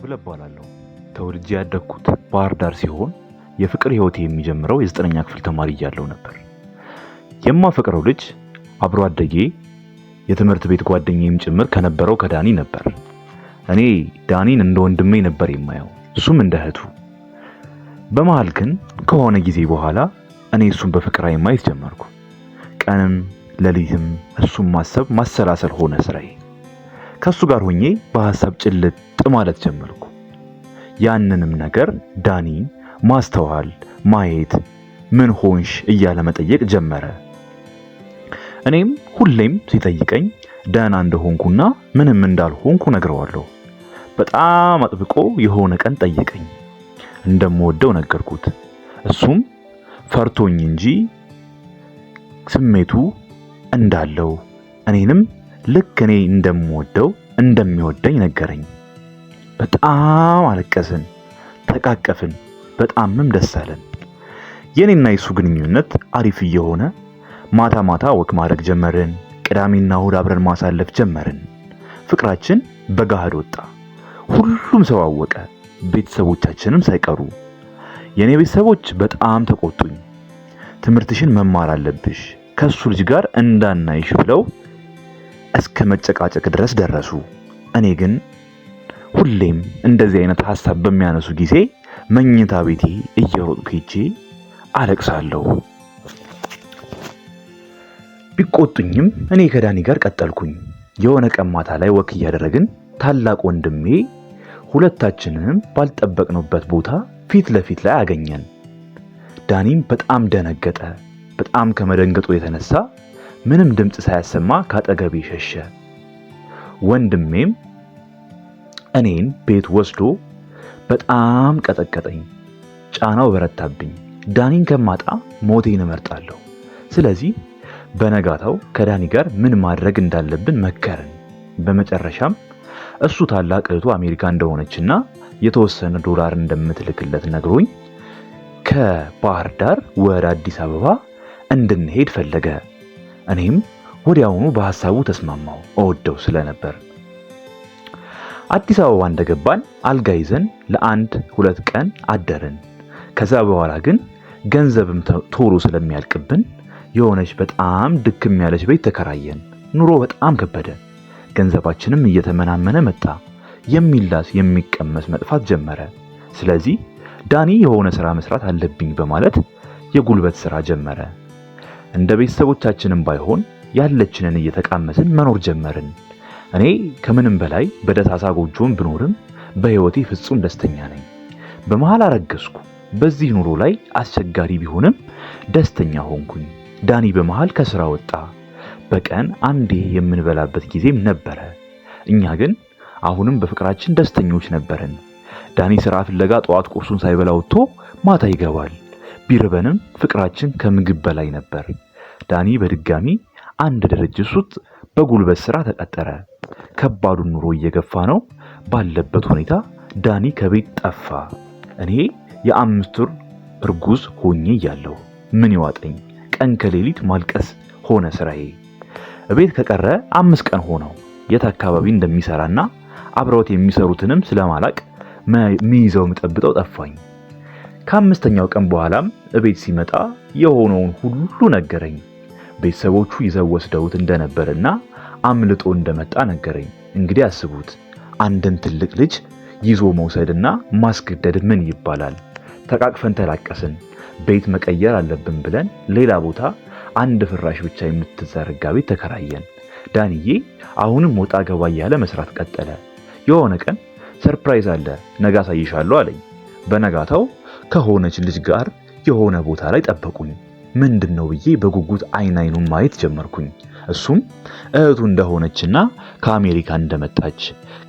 ሰብለ እባላለሁ። ተወልጄ ያደግኩት ባህር ዳር ሲሆን የፍቅር ህይወቴ የሚጀምረው የ9ኛ ክፍል ተማሪ እያለሁ ነበር። የማፈቅረው ልጅ አብሮ አደጌ የትምህርት ቤት ጓደኛዬም ጭምር ከነበረው ከዳኒ ነበር። እኔ ዳኒን እንደ ወንድሜ ነበር የማየው፣ እሱም እንደ እህቱ። በመሃል ግን ከሆነ ጊዜ በኋላ እኔ እሱን በፍቅር ዓይን ማየት ጀመርኩ። ቀንም ሌሊትም እሱን ማሰብ ማሰላሰል ሆነ ስራዬ። ከሱ ጋር ሆኜ በሐሳብ ጭልጥ ማለት ጀመርኩ። ያንንም ነገር ዳኒ ማስተዋል፣ ማየት፣ ምን ሆንሽ እያለ መጠየቅ ጀመረ። እኔም ሁሌም ሲጠይቀኝ ደህና እንደሆንኩና ምንም እንዳልሆንኩ ነግረዋለሁ። በጣም አጥብቆ የሆነ ቀን ጠየቀኝ። እንደምወደው ነገርኩት። እሱም ፈርቶኝ እንጂ ስሜቱ እንዳለው እኔንም ልክ እኔ እንደምወደው እንደሚወደኝ ነገረኝ። በጣም አለቀስን፣ ተቃቀፍን፣ በጣምም ደስ አለን። የኔና የሱ ግንኙነት አሪፍ እየሆነ ማታ ማታ walk ማድረግ ጀመርን። ቅዳሜና እሁድ አብረን ማሳለፍ ጀመርን። ፍቅራችን በገሃድ ወጣ። ሁሉም ሰው አወቀ፣ ቤተሰቦቻችንም ሳይቀሩ። የኔ ቤተሰቦች በጣም ተቆጡኝ። ትምህርትሽን መማር አለብሽ፣ ከሱ ልጅ ጋር እንዳናይሽ ብለው እስከ መጨቃጨቅ ድረስ ደረሱ። እኔ ግን ሁሌም እንደዚህ አይነት ሐሳብ በሚያነሱ ጊዜ መኝታ ቤቴ እየሮጥኩ ሄጄ አለቅሳለሁ። ቢቆጡኝም እኔ ከዳኒ ጋር ቀጠልኩኝ። የሆነ ቀን ማታ ላይ walk እያደረግን ታላቅ ወንድሜ ሁለታችንንም ባልጠበቅንበት ቦታ ፊት ለፊት ላይ አገኘን። ዳኒም በጣም ደነገጠ። በጣም ከመደንገጡ የተነሳ ምንም ድምፅ ሳያሰማ ካጠገቤ ሸሸ። ወንድሜም እኔን ቤት ወስዶ በጣም ቀጠቀጠኝ። ጫናው በረታብኝ። ዳኒን ከማጣ ሞቴን እመርጣለሁ። ስለዚህ በነጋታው ከዳኒ ጋር ምን ማድረግ እንዳለብን መከርን። በመጨረሻም እሱ ታላቅ እህቱ አሜሪካ እንደሆነችና የተወሰነ ዶላር እንደምትልክለት ነግሮኝ ከባህር ዳር ወደ አዲስ አበባ እንድንሄድ ፈለገ። እኔም ወዲያውኑ በሐሳቡ ተስማማው፣ እወደው ስለነበር። አዲስ አበባ እንደገባን አልጋ ይዘን ለአንድ ሁለት ቀን አደርን። ከዛ በኋላ ግን ገንዘብም ቶሎ ስለሚያልቅብን የሆነች በጣም ድክም ያለች ቤት ተከራየን። ኑሮ በጣም ከበደ። ገንዘባችንም እየተመናመነ መጣ። የሚላስ የሚቀመስ መጥፋት ጀመረ። ስለዚህ ዳኒ የሆነ ስራ መስራት አለብኝ በማለት የጉልበት ስራ ጀመረ። እንደ ቤተሰቦቻችንም ባይሆን ያለችንን እየተቃመስን መኖር ጀመርን። እኔ ከምንም በላይ በደሳሳ ጎጆም ብኖርም በህይወቴ ፍጹም ደስተኛ ነኝ። በመሃል አረገዝኩ። በዚህ ኑሮ ላይ አስቸጋሪ ቢሆንም ደስተኛ ሆንኩኝ። ዳኒ በመሃል ከስራ ወጣ። በቀን አንዴ የምንበላበት ጊዜም ነበረ። እኛ ግን አሁንም በፍቅራችን ደስተኞች ነበርን። ዳኒ ስራ ፍለጋ ጠዋት ቁርሱን ሳይበላ ወጥቶ ማታ ይገባል። ቢርበንም ፍቅራችን ከምግብ በላይ ነበር። ዳኒ በድጋሚ አንድ ድርጅት ውስጥ በጉልበት ስራ ተቀጠረ። ከባዱን ኑሮ እየገፋ ነው ባለበት ሁኔታ ዳኒ ከቤት ጠፋ። እኔ የ5 ወር እርጉዝ ሆኜ እያለሁ ምን ይዋጠኝ? ቀን ከሌሊት ማልቀስ ሆነ ስራዬ። እቤት ከቀረ 5 ቀን ሆነው። የት አካባቢ እንደሚሰራና አብረውት የሚሰሩትንም ስለማላቅ ሚይዘው ምጠብጠው ጠፋኝ። ከ5ኛው ቀን በኋላም እቤት ሲመጣ የሆነውን ሁሉ ነገረኝ። ቤተሰቦቹ ይዘው ወስደውት እንደነበርና አምልጦ እንደመጣ ነገረኝ። እንግዲህ አስቡት፣ አንድን ትልቅ ልጅ ይዞ መውሰድና ማስገደድ ምን ይባላል? ተቃቅፈን ተላቀስን። ቤት መቀየር አለብን ብለን ሌላ ቦታ አንድ ፍራሽ ብቻ የምትዘረጋ ቤት ተከራየን። ዳንዬ አሁንም ወጣ ገባ እያለ መስራት ቀጠለ። የሆነ ቀን surprise አለ ነገ አሳይሻለሁ አለኝ። በነጋታው ከሆነች ልጅ ጋር የሆነ ቦታ ላይ ጠበቁኝ። ምንድነው ብዬ በጉጉት አይን አይኑን ማየት ጀመርኩኝ። እሱም እህቱ እንደሆነችና ከአሜሪካ እንደመጣች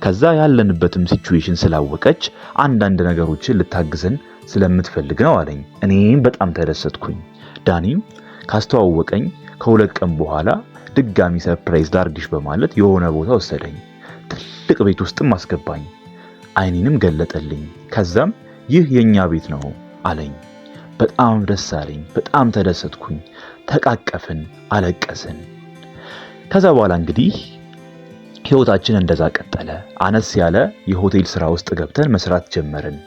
ከዛ ያለንበትም situation ስላወቀች አንዳንድ ነገሮችን ልታግዘን ስለምትፈልግ ነው አለኝ። እኔም በጣም ተደሰትኩኝ። ዳኒም ካስተዋወቀኝ ከ2 ቀን በኋላ ድጋሚ surprise ላርግሽ በማለት የሆነ ቦታ ወሰደኝ። ትልቅ ቤት ውስጥም አስገባኝ። አይኔንም ገለጠልኝ። ከዛም ይህ የኛ ቤት ነው አለኝ። በጣም ደስ አለኝ። በጣም ተደሰትኩኝ። ተቃቀፍን፣ አለቀስን። ከዛ በኋላ እንግዲህ ህይወታችን እንደዛ ቀጠለ። አነስ ያለ የሆቴል ስራ ውስጥ ገብተን መስራት ጀመርን።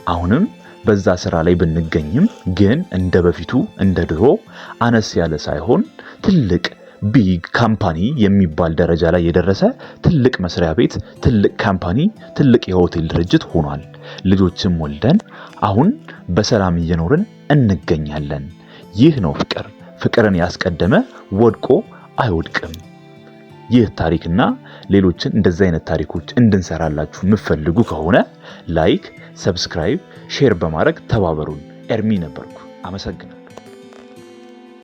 አሁንም በዛ ስራ ላይ ብንገኝም ግን እንደ በፊቱ እንደ ድሮ አነስ ያለ ሳይሆን ትልቅ big company የሚባል ደረጃ ላይ የደረሰ ትልቅ መስሪያ ቤት፣ ትልቅ company፣ ትልቅ የሆቴል ድርጅት ሆኗል። ልጆችም ወልደን አሁን በሰላም እየኖርን እንገኛለን። ይህ ነው ፍቅር። ፍቅርን ያስቀደመ ወድቆ አይወድቅም። ይህ ታሪክና ሌሎችን እንደዚህ አይነት ታሪኮች እንድንሰራላችሁ የምትፈልጉ ከሆነ like፣ subscribe፣ share በማድረግ ተባበሩን። ኤርሚ ነበርኩ። አመሰግናለሁ።